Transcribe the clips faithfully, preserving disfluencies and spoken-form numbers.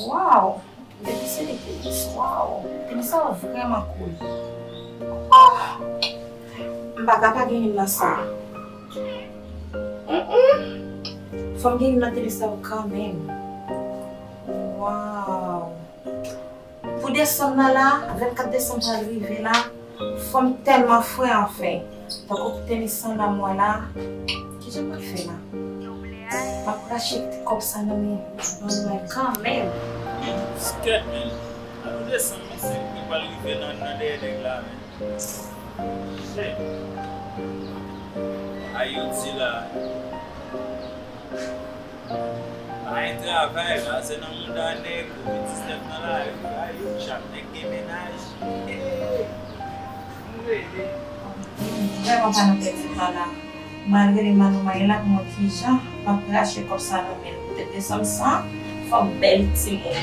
Waw! Depi se li tenis, waw! Tenis sa yo vrèman cool. Oh! M pa ka pa gen youn nan sa. Mm-mm. Fò m gen youn nan tenis sa yo kanmenm. Waw! Pou desanm nan la, vennkat desanm pral rive la, fò m tèlman fre anfen. Tankou pou tenis san nan mwen la, kijan m ap fè la? M ap rache kòb sa nan men Manmay kanmenm. Skèt, men. An nou desanm, men, se li pral rive nan, nan dèyè nèg la, men. Shit. Ayiti la. Pa gen travay, maze nan mouda nèg, kovid diznèf nan lari, ay, yo tchap, nèg gen mennaj. Hey! Nou rele. Vrèman pa nan pèdi tan la. M al rele Manmay la pou m wè kijan m ap rache kòb sa nan men l. Poutèt desanm sa, fò m bèl timoun.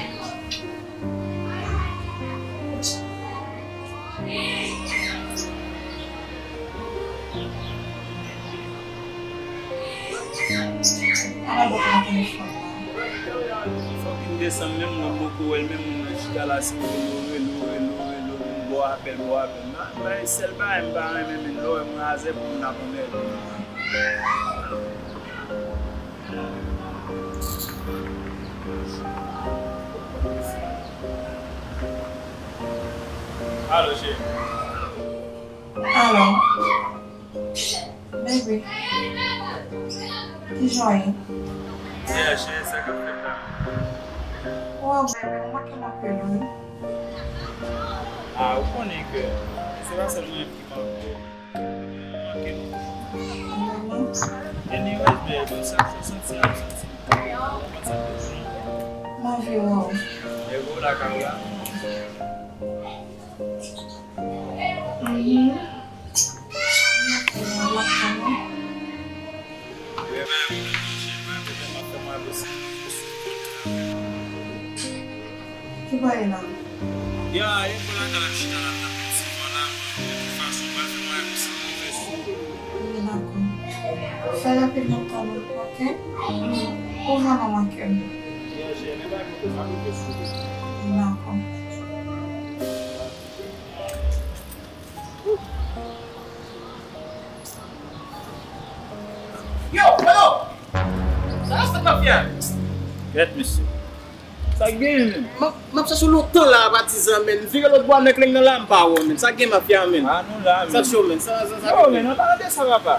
Ala bò pran telefòn nan. Fòk vin desanm, menm mwen poko wè l, menm mwen nan chita la, se relo, relo, relo, relo, relo, bò apèl, bò apèl. Mwen, mwen, sèl bagay m pa renmen, men lè w wè mwen azè pou moun ap anmède m. Alo, cheri. Alo. Baby. Kijan w ye? Yeah, cheri, sa k ap fèt la? Wow, baby, ou manke m anpil, wi. Ah, ou konnen ke se pa sèl mwen menm ki manke w. Ou manke m. Anyways, baby, sa, sa santi a, santi. Kòman sa te ye? M anvi wè w. E ou lakay ou la? Mhm. Ki bagay la? Ya, e pou lakay la chita la, la piti van la, de tout fason, pral fè mwen yon ti move sou. Wi, dakò. Fè rapid, m ap tann ou, oke? Ou vrèman manke m. Dakò. Yo, Polo! Sa k ap fèt, mafya? Gèt, mesye. Sa k genyen, menm? M ap, m ap chache w lontan la, patizan, menm. Vire lòt bò a, nan kleng nan la, m pa wè w, menm. Sa k gen, mafya, menm? Ah, nou la, menm. Sa k cho, menm? Sa, sa, sa, yo, menm, an palan de sa, papa.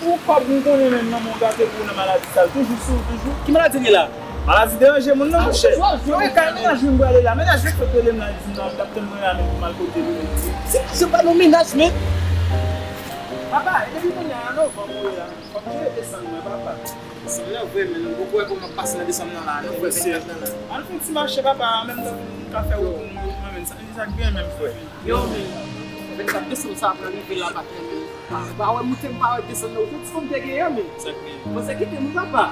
Ou kòb m konnen menm nan men w gate pou w nan maladi sa l toujou sou ou toujou. Ki maladi li la? Maladi deranje moun nan, monchè. Yo, e kay mennaj mwen m prale la. Mennaj mwen fèk rele m la, li di m nan, l ap tann mwen la menm pou m al kote li menm. Se, se pa nan mennaj, men. Papa, e depi kounye a, nan novanm ou ye la, fòk nou rete san mwen, papa. Desanm nan vre, men nou poko wè kòman pase nan desanm nan la, nou vre vennkat nan la. An fè yon ti mache, papa, an menm tan pou nou ka fè wout nou, menm sa, sa k gen menm, frè. Yo, men, vennkat desanm sa ap rive la, patnè, men. Ah, pa wè moute m pa wè desann nan. Ou konn ti fanm te genyen, men. Sa k genyen? Panse kite m, papa.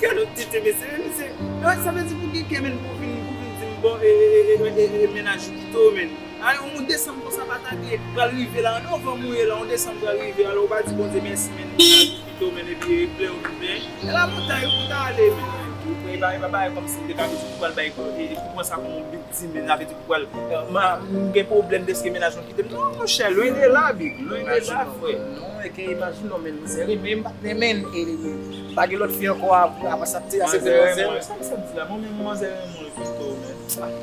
Gade yon tete, mesye, mesye. Non, sa vle di pou gen kè, men, pou vin, pou vin di m, bon, e, e, e, e, e, e, mennaj ou kite w, men. A, yon moun desanm konsa pa ta gen, pral rive la, an novanm ou ye la, yon desanm pral rive, alò ou pa di Bondye mèsi, men, mennaj ou kite w, men, epi e plè ou vin plen. E la montay ou ta ale, men. Ou pran, e pa, e pa bagay kòmsi m te ka vin di pou pral bay, e, e, pou pran sa kòm yon big deal, men, sa vle di pou pral, e, ma, m gen pwoblèm dèske mennaj mwen kite m. Non, monchè, lwen de la, big, lwen de la, frè. Non, e ke imajine w, men, manzè renmen m, patnè, men, e, m pa gen lòt fi ankò, ap, ap aksepte, aksepte manzè. Manzè renmen w, sa, sa m di la, mwen menm, manzè renmen w, l kite w, men.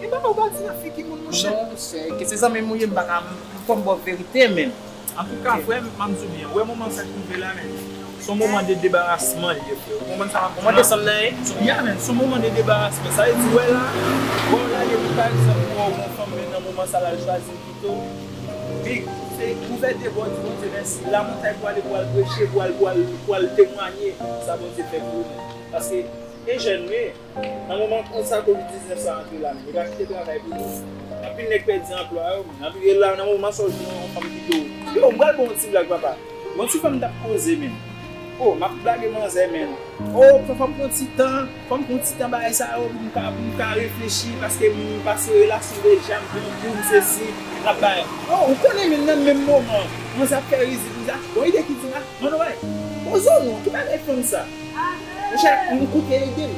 E papa, ou pa di nan figi moun, monchè. Non, monchè, ke se zanmi m ou ye, m pa ka, m, fò m ba w verite, men. Antouka, frè m, m ap di w byen, ou wè moman sa k rive la, men. Se yon moman de debarasman li ye, frè. Ou konprann sa m ap di w la? Moman desanm nan ye? Ya, men, se yon moman de debarasman. Sa vle di, ou wè la, wè w lage, wi, pa egzanp, ou wè w gon fanm, men nan moman sa la, l chwazi l kite w. Big, se ouvè de bò, di Bondye mèsi. Lamontay pou ale, pou al preche, pou al, pou al, pou al temwanye sa Bondye fè pou ou, men. Paske, e jèn, wi. Nan moman konsa kovid diznèf sa antre la, men, yo pa kite travay pou nou. Anpil nèg pèdi anplwa yo, men. Anpil, e la, nan moman sa, w jwenn yon fanm kite w. Yo, m pral ba w yon ti blag, papa. Yon ti fanm t ap koze, men. O, m ap blage manzè, men. O, fò, fò m pran ti tan, fò m pran ti tan bagay sa yo, pou m ka, pou m ka reflechi, paske m pase relasyon deja, m pran kou, m sesi, m ap bay. O, ou konnen, men, nan menm moman, manzè ap fè rizib, rizib. Bon, ide ki di la, Manno, bay, poze w non, ki bagay fanm sa? Monchè, m koute ide m.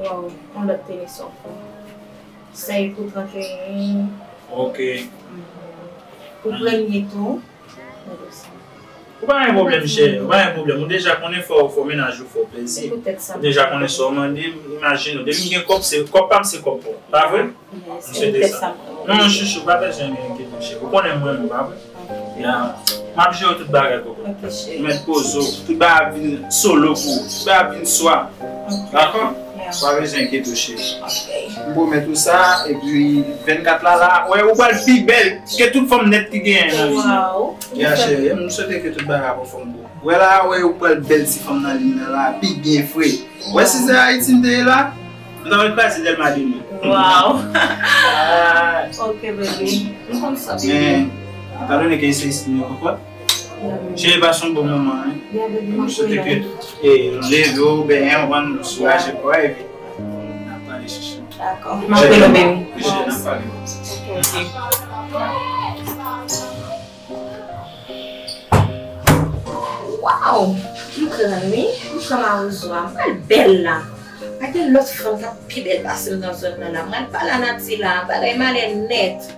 Waw, yon lòt tenis ankò. Sèy pou trannteyen. Ok. Pou premye tou. Ou pa gen pwoblèm, chè. Ou pa gen pwoblèm. Ou deja konnen fò, fò mennaj ou fè w plezi. Ou deja konnen sa w mande m. Imajine w. Depi m gen kòb, se kòb pa m, se kòb pa w. Pa vre? M swete sa. Non, chouchou, pa bezwen gen enkyetid, chè. Ou konnen mwen, nou pa vre? Ya. M ap jere tout bagay, koko. Ou mèt poze w. Tout bagay ap vin solo pou ou. Tout bagay ap vin swa. Dakò? Pa bezwen enkyete w, cheri. M pwomèt ou sa, epi vennkat la, la, wè, ou pral pi bèl ke tout fanm nèt ki genyen nan vi. Ya, cheri, m swete ke tout bagay ap anfòm pou ou. Wè la, wè, ou pral bèl ti fanm nan liy nan la, pi byen fre. Wè, si se Ayiti m te ye la, m ta pral kraze Dèlma demen. Waw. Ok, baby. M konn sa, baby. Men, padone ke se isit nou ye ankò. Cheri, pase yon bon moman, wi. M swete ke, e, leve w, benyen w, konprann, soulaje kò a, epi n ap pale chouchou. Dakò. M ap rele w, baby. Cheri, n ap pale. Ok, ok. Waw! M grann, wi. M pran mawozo a. M pral bèl la. Pa gen lòt fanm k ap pi bèl pase m nan zòn nan la. M pral pale a Nati la. Bagay malè nèt.